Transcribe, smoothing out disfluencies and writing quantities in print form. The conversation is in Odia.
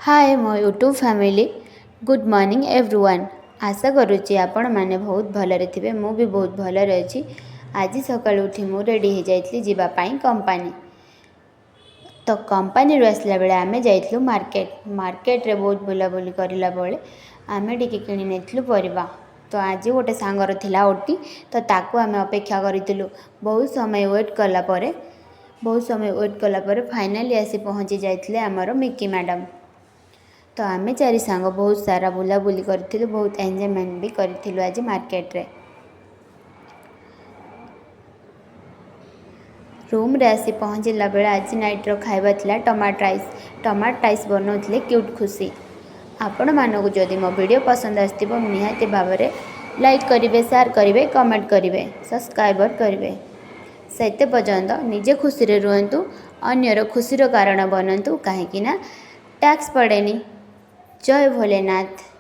ହାଏ ମୋ YouTube family, good morning everyone. ଆଶା କରୁଛି ଆପଣମାନେ ବହୁତ ଭଲରେ ଥିବେ। ମୁଁ ବି ବହୁତ ଭଲରେ ଅଛି। ଆଜି ସକାଳୁ ଉଠି ମୁଁ ରେଡ଼ି ହେଇଯାଇଥିଲି ଯିବା ପାଇଁ କମ୍ପାନୀ। ତ କମ୍ପାନୀରୁ ଆସିଲା ବେଳେ ଆମେ ଯାଇଥିଲୁ ମାର୍କେଟ। ମାର୍କେଟରେ ବହୁତ ବୁଲାବୁଲି କରିଲା ବେଳେ ଆମେ ଟିକେ କିଣି ନେଇଥିଲୁ ପରିବା। ତ ଆଜି ଗୋଟେ ସାଙ୍ଗର ଥିଲା ଓଟି, ତ ତାକୁ ଆମେ ଅପେକ୍ଷା କରିଥିଲୁ। ବହୁତ ସମୟ ୱେଟ୍ କଲା ପରେ ଫାଇନାଲି ଆସି ପହଞ୍ଚି ଯାଇଥିଲେ ଆମର ମିକି ମ୍ୟାଡ଼ାମ୍। ତ ଆମେ ଚାରି ସାଙ୍ଗ ବହୁତ ସାରା ବୁଲାବୁଲି କରିଥିଲୁ, ବହୁତ ଏନ୍ଜୟମେଣ୍ଟ ବି କରିଥିଲୁ ଆଜି ମାର୍କେଟରେ। ରୁମ୍ରେ ଆସି ପହଞ୍ଚିଲା ବେଳେ ଆଜି ନାଇଟ୍ର ଖାଇବା ଥିଲା ଟମାଟୋ ରାଇସ୍। ଟମାଟୋ ରାଇସ୍ ବନାଉଥିଲେ କ୍ୟୁଟ୍ ଖୁସି। ଆପଣମାନଙ୍କୁ ଯଦି ମୋ ଭିଡ଼ିଓ ପସନ୍ଦ ଆସିଥିବ, ନିହାତି ଭାବରେ ଲାଇକ୍ କରିବେ, ସେୟାର କରିବେ, କମେଣ୍ଟ କରିବେ, ସବସ୍କ୍ରାଇବର କରିବେ। ସେତେ ପର୍ଯ୍ୟନ୍ତ ନିଜେ ଖୁସିରେ ରୁହନ୍ତୁ, ଅନ୍ୟର ଖୁସିର କାରଣ ବନନ୍ତୁ, କାହିଁକି ନା ଟ୍ୟାକ୍ସ ପଡ଼େନି। ଜୟ ଭୋଲେନାଥ।